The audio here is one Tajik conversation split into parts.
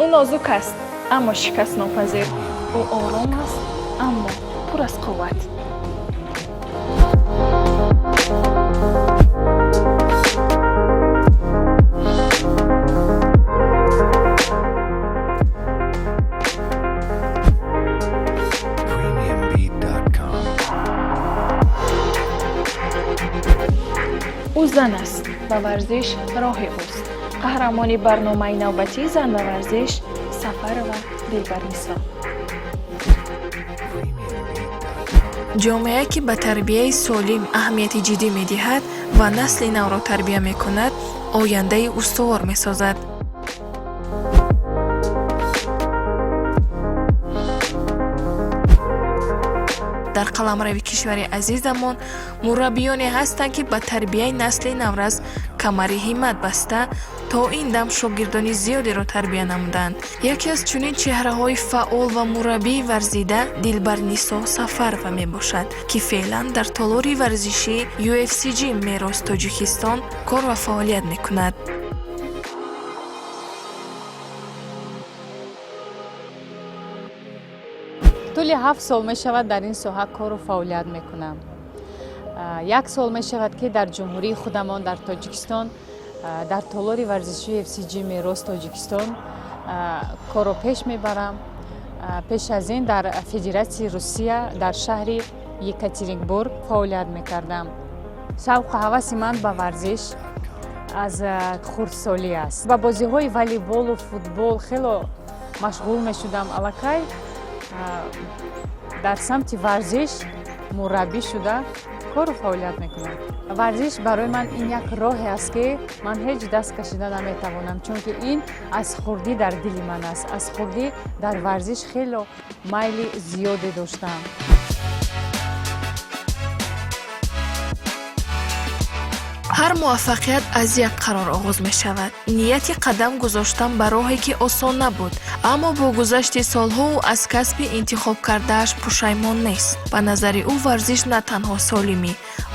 Ӯ нозук аст, аммо шикастнопазир. Ӯ ором аст, аммо пур аз қувват. Premiumbeat.com. Ӯ зан аст ва варзиш роҳи ӯст. Қаҳрамони барномаи навбатии «Зан ва варзиш» Сафарова Дилбарнисо. Premiumbeat.com. Ҷомеае, ки ба тарбияи солим аҳамияти ҷиддӣ медиҳад ва насли навро тарбия мекунад, ояндаи устувор месозад. Дар қаламрави кишвари азизамон мураббиёне ҳастанд, ки ба тарбияи насли наврас камари ҳиммат баста, то ин дам шогирдони зиёдеро тарбия намуданд. Яке аз чунин чеҳраҳои фаъол ва мураббии варзида Дилбарнисо Сафарова мебошад, ки феълан дар толори варзишии UFCG Мерос Тоҷикистон кор ва фаъолият мекунад. Тӯли 7 сол мешавад, дар ин соҳа кору фаъолият мекунам. Як сол мешавад, ки дар ҷумҳурии худамон, дар Тоҷикистон, дар толори варзишии FCG Мерос Тоҷикистон корро пеш мебарам. Пеш аз ин дар Федератсияи Русия, дар шаҳри Екатеринбург фаъолият мекардам. Шавқу ҳаваси ман ба варзиш аз хурдсолӣ аст. Ба бозиҳои волейболу футбол хело машғул мешудам. Аллакай дар самти варзиш мураббӣ шуда кору фаъолият мекунам. Варзиш барои ман ин як роҳе аст, ки ман ҳеҷ даст кашида наметавонам, чунки ин аз хурдӣ дар дили ман аст. Аз хурдӣ дар варзиш хело майли зиёде доштам. Ҳар муваффақият аз як қарор оғоз мешавад, нияти қадам гузоштан ба роҳе, ки осон набуд, аммо бо гузашти солҳо ӯ аз касби интихобкардааш пушаймон нест. Ба назари ӯ, варзиш на танҳо солимӣ,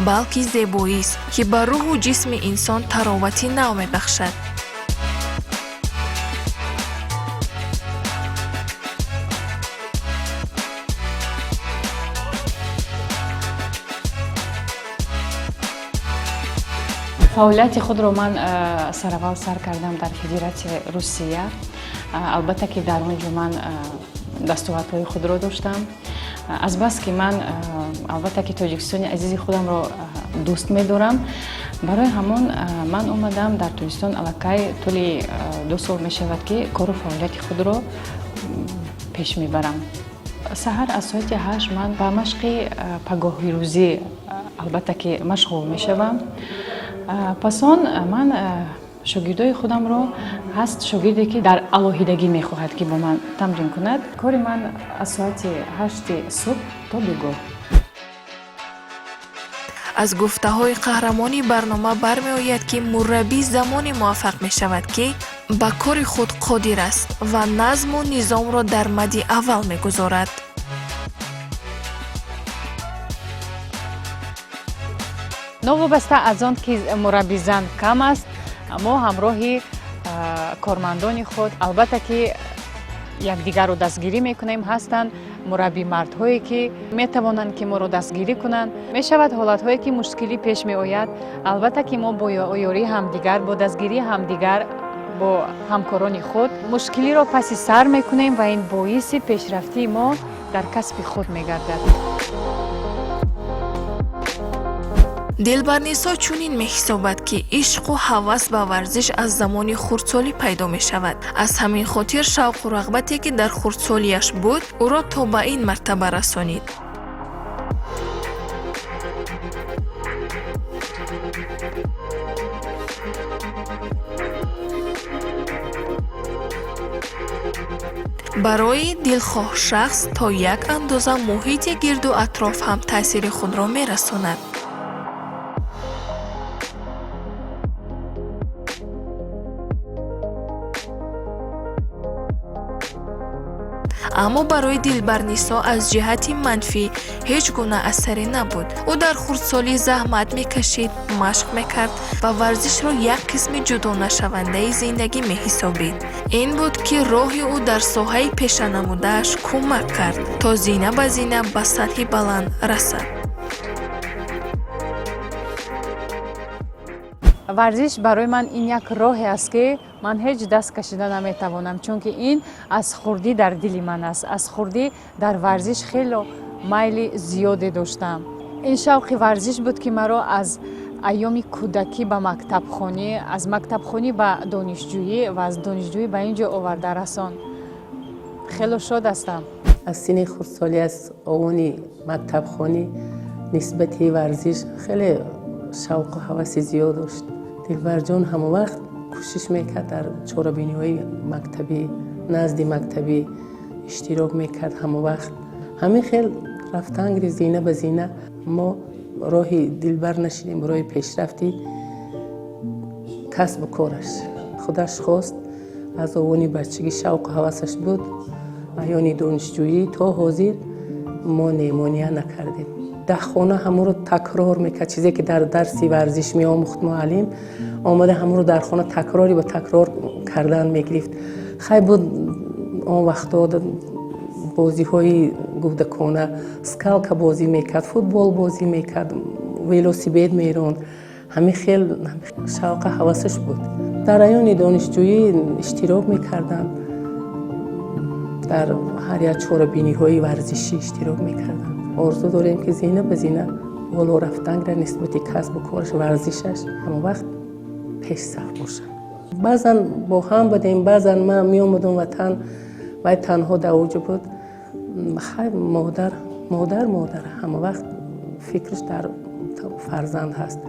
балки зебоист, ки ба рӯҳу ҷисми инсон таровати нав мебахшад. Фаъолияти худро ман сараввал сар кардам дар Федератсияи Русия. Албатта ки дар он ҷо ман дастовардҳои худро доштам. Азбаски ман, албатта ки, Тоҷикистони азизи худамро дӯст медорам, барои ҳамон ман омадам дар Тоҷикистон. Аллакай тӯли 2 сол мешавад, ки кору фаъолияти худро пеш мебарам. Саҳар аз соати 8 ман ба машқи пагоҳирӯзӣ, албатта ки, машғул мешавам. Пас он ман шогирдои худамро, ҳаст шогирде, ки дар алоҳидагӣ мехоҳад, ки бо ман тамрин кунад. Кори ман аз соати 8-и субҳ то бегоҳ. Аз гуфтаҳои қаҳрамони барнома бармеояд, ки мураббӣ замоне муваффақ мешавад, ки ба кори худ қодир аст ва назму низомро дар мадди аввал мегузорад. Новобаста аз он ки мураббизан кам аст, мо ҳамроҳи кормандони худ, албатта ки, якдигарро дастгирӣ мекунем. Ҳастанд мураббӣ мардҳое, ки метавонанд, ки моро дастгирӣ кунанд. Мешавад ҳолатҳое, ки мушкилӣ пеш меояд. Албатта ки мо бо ёрии ҳамдигар, бо дастгирии ҳамдигар, бо ҳамкорони худ мушкилиро паси сар мекунем ва ин боиси пешрафтии мо дар касби худ мегардад. Дилбарнисо чунин меҳисобад, ки ишқу ҳавас ба варзиш аз замони хурдсолӣ пайдо мешавад. Аз ҳамин хотир шавқу рағбате, ки дар хурдсолиаш буд, ӯро то ба ин мартаба расонид. Барои дилхоҳ шахс то як андоза муҳити гирду атроф ҳам таъсири худро мерасонад. Аммо барои Дилбарнисо аз ҷиҳати манфӣ ҳеҷ гуна асаре набуд. Ӯ дар хурдсолӣ заҳмат мекашид, машқ мекард ва варзишро як қисми ҷудонашавандаи зиндагӣ меҳисобид. Ин буд, ки роҳи ӯ дар соҳаи пешанамудааш кӯмак кард, то зина ба зина ба сатҳи баланд расад. Варзиш барои ман ин як роҳе аст, ки ман ҳеҷ даст кашида наметавонам, чунки ин аз хурдӣ дар дили ман аст. Аз хурдӣ дар варзиш хело майли зиёде доштам. Ин шавқи варзиш буд, ки маро аз айёми кӯдакӣ ба мактабхонӣ, аз мактабхонӣ ба донишҷӯӣ ва аз донишҷӯӣ ба ин ҷо оварда расон. Хело шод ҳастам. Аз синни хурдсолӣ, аз овони мактабхонӣ нисбати варзиш хеле шавқу ҳаваси зиёд дошт. Дилбарҷон ҳамавақт кӯшиш мекард, дар чорабиниҳои мактабӣ, назди мактабӣ иштирок мекард ҳамавақт. Ҳамин хел рафтан гирифт, зина ба зина мо роҳи Дилбар нашидем, роҳи пешрафти касбу кораш. Худаш хост, аз овони бачагӣ шавқу ҳавасаш буд. Айёни донишҷӯӣ то ҳозир мо монеа накардем. Дар хона ҳамонро такрор мекард. Чизе ки дар дарси варзиш меомӯхт муаллим, омада ҳамонро дар хона такрори ба такрор кардан мегирифт. Хай, буд он вақтҳо бозиҳои кӯдакона: скалка бозӣ мекард, футбол бозӣ мекард, велосипед меронд. Ҳамин хел шавқа ҳавасаш буд. Дар айёни донишҷӯӣ иштирок мекарданд, дар ҳар як чорабиниҳои варзишӣ иштирок мекарданд. Орзу дорем, ки зина ба зина боло рафтан гира, нисбати касбу кораш, варзишаш ҳамавақт пешсаф бошад. Баъзан бо ҳам будем, баъзан ман меомадам ватан, вай танҳо дар оҷо буд. Хай, модар, модар, модар ҳамавақт фикраш дар фарзанд ҳаст.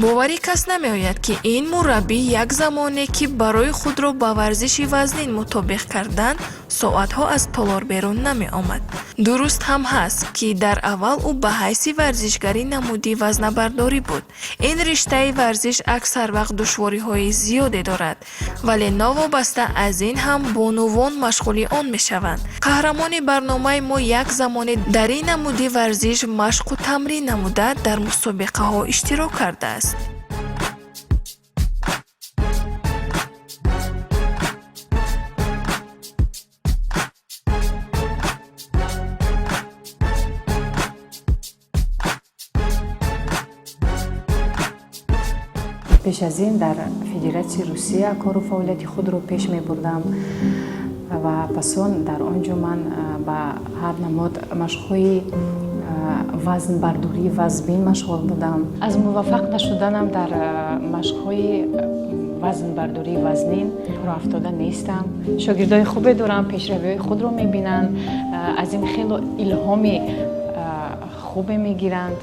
Боварӣ кас намеояд, ки ин мураббӣ як замоне, ки барои худро ба варзиши вазнин мутобиқ кардан, соатҳо аз толор берун намеомад. Дуруст ҳам ҳаст, ки дар аввал ӯ ба ҳайси варзишгари намуди вазнабардорӣ буд. Ин риштаи варзиш аксар вақт душвориҳои зиёде дорад, вале новобаста аз ин ҳам бонувон машғули он мешаванд. Қаҳрамони барномаи мо як замоне дар ин намуди варзиш машқу тамрин намуда, дар мусобиқаҳо иштирок кардааст. Пеш аз ин дар Федератсияи Русия кору фаъолияти худро пеш мебурдам ва пас он дар он ҷо ман ба ҳар намуд машқҳои вазнбардории вазбин машғул будам. Аз муваффақ нашуданам дар машқҳои вазнбардории вазнин роҳафтода нестам. Шогирдои хубе дорам, пешравиҳои худро мебинанд, аз ин хело илҳоми хубе мегиранд,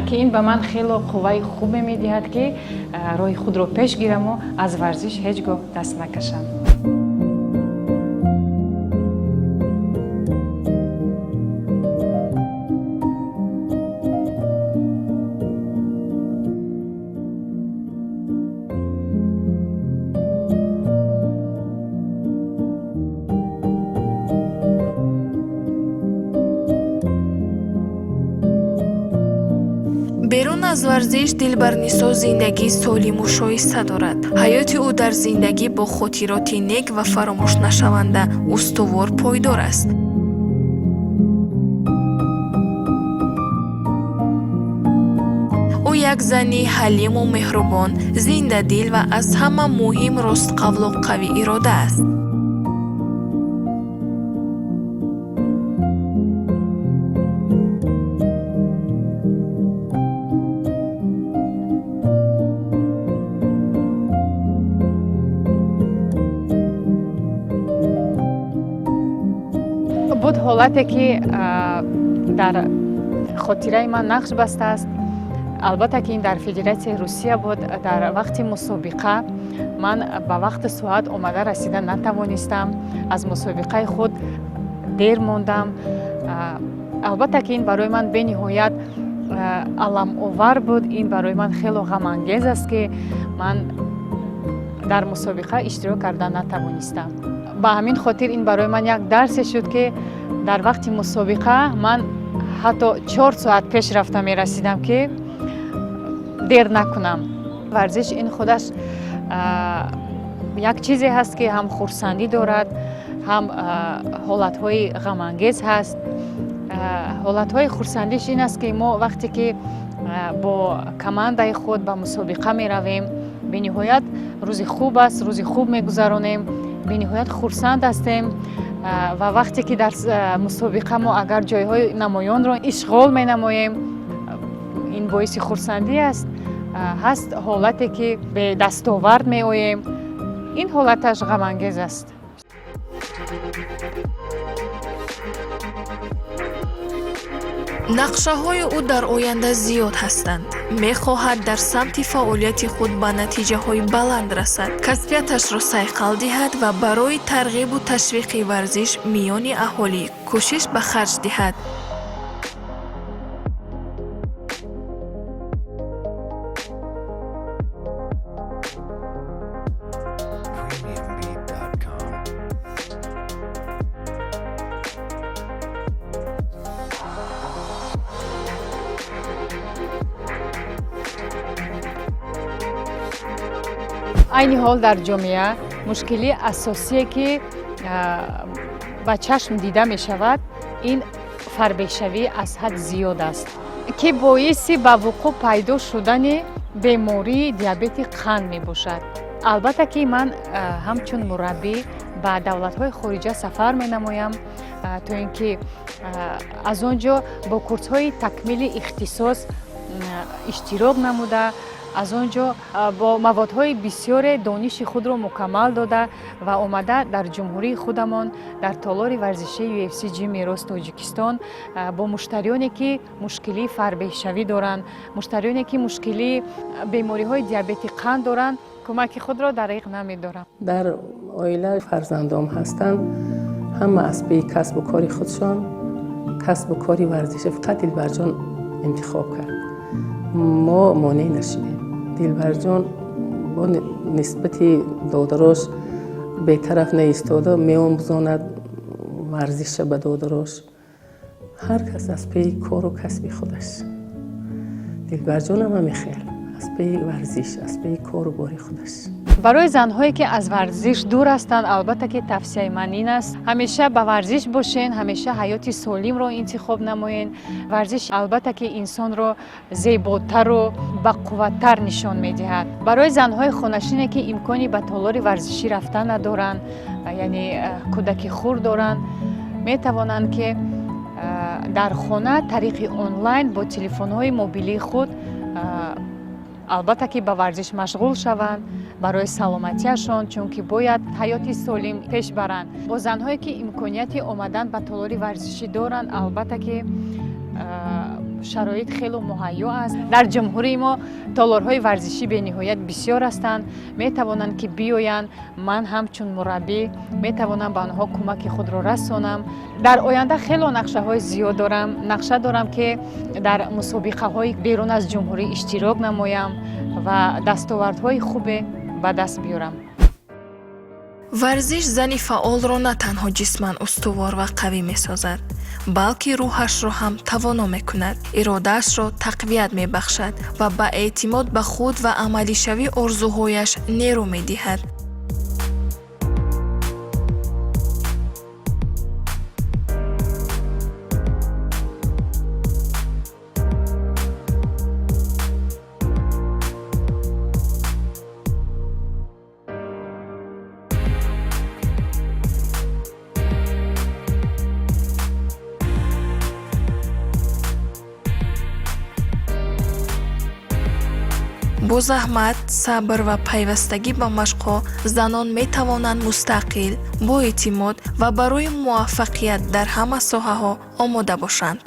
ки ин ба ман хело қувваи хубе медиҳад, ки роҳи худро пеш гираму аз варзиш ҳеҷ гоҳ даст накашам. Берун аз варзиш Дилбарнисо зиндагии солиму шоиста дорад. Ҳаёти ӯ дар зиндагӣ бо хотироти нек ва фаромӯшнашаванда устувор пойдор аст. Ӯ як зани ҳалиму меҳрубон, зиндадил ва аз ҳама муҳим ростқавлу қавиирода аст. Буд ҳолате, ки дар хотираи ман нақш бастааст. Албатта, ки ин дар Федератсияи Русия буд. Дар вақти мусобиқа ман ба вақту соат омада расида натавонистам, аз мусобиқаи худ дер мондам. Албатта, ки ин барои ман бениҳоят аламовар буд. Ин барои ман хело ғамангез аст, ки ман дар мусобиқа иштирок карда натавонистам. Ба ҳамин хотир ин барои ман як дарсе шуд, ки дар вақти мусобиқа ман ҳатто 4 соат пеш рафта мерасидам, ки дер накунам. Варзиш ин худаш як чизе ҳаст, ки ҳам хурсандӣ дорад, ҳам ҳолатҳои ғамангез ҳаст. Ҳолатҳои хурсандиш ин аст, ки мо вақте ки бо командаи худ ба мусобиқа меравем, бениҳоят рӯзи хуб аст, рӯзи хуб мегузаронем, бениҳоят хурсанд ҳастем. Ва вақте ки дар мусобиқа мо агар ҷойҳои намоёнро ишғол менамоем, ин боиси хурсандӣ аст. Ҳаст ҳолате, ки бедастовард меоем, ин ҳолаташ ғамангез аст. Нақшаҳои ӯ дар оянда зиёд ҳастанд. Мехоҳад дар самти фаъолияти худ ба натиҷаҳои баланд расад, касбияташро сайқал диҳад ва барои тарғибу ташвиқи варзиш миёни аҳолӣ кӯшиш ба харҷ диҳад. Premiumbeat.com. Айни ҳол дар ҷомеа мушкилии асосие, ки ба чашм дида мешавад, ин фарбеҳшавӣ аз ҳад зиёд аст, ки боиси ба вуқӯъ пайдо шудани бемории диабети қанд мебошад. Албатта, ки ман ҳамчун мураббӣ ба давлатҳои хориҷа сафар менамоям, то ин ки аз он ҷо бо курсҳои такмили ихтисос иштирок намуда, аз он ҷо бо маводҳои бисёре дониши худро мукаммал дода ва омада дар ҷумҳурии худамон, дар толори варзишии UFC Gym Мерос Тоҷикистон, бо муштариёне, ки мушкилии фарбеҳшавӣ доранд, муштариёне, ки мушкилии бемориҳои диабети қанд доранд, кӯмаки худро дариғ намедорам. Дар оила фарзандом ҳастанд, ҳама аз паи касбу кори худшон. Касбу кори варзиши фақат Дилбарҷон интихоб кард. Мо монеъ нашудем. Дилбарҷон бо нисбати додарош бетараф наистода, меомӯзонад варзиша ба додарош. Ҳар кас аз паи кору касби худаш. Дилбарҷонам ҳамин хел аз паи варзиш, аз паи кору бори худаш. Барои занҳое, ки аз варзиш дур ҳастанд, албатта, ки тавсияи ман ин аст: ҳамеша ба варзиш бошен, ҳамеша ҳаёти солимро интихоб намоен. Варзиш, албатта, ки инсонро зеботару бақувваттар нишон медиҳад. Барои занҳои хонашине, ки имкони ба толори варзишӣ рафтан надоранд, яъне кӯдаки хурд доранд, метавонанд, ки дар хона тариқи онлайн бо телефонҳои мобилии худ, албатта, ки ба варзиш машғул шаванд барои саломатиашон, чунки бояд ҳаёти солим пеш баранд. Бо занҳое, ки имконияти омадан ба толори варзишӣ доранд, албатта, ки шароит хело муҳайё аст. Дар ҷумҳурии мо толорҳои варзишӣ бениҳоят бисёр ҳастанд, метавонанд, ки биёянд. Ман ҳамчун мураббӣ метавонам ба онҳо кӯмаки худро расонам. Дар оянда хело нақшаҳои зиёд дорам. Нақша дорам, ки дар мусобиқаҳои берун аз ҷумҳурӣ иштирок намоям ва дастовардҳои хубе ба даст биёрам. Варзиш зани фаъолро на танҳо ҷисман устувор ва қавӣ месозад, балки рӯҳашро ҳам тавоно мекунад, иродаашро тақвият мебахшад ва ба эътимод ба худ ва амалишавии орзуҳояш нерӯ медиҳад. Бо заҳмат, сабр ва пайвастагӣ ба машқҳо занон метавонанд мустақил, боэътимод ва барои муваффақият дар ҳама соҳаҳо омода бошанд.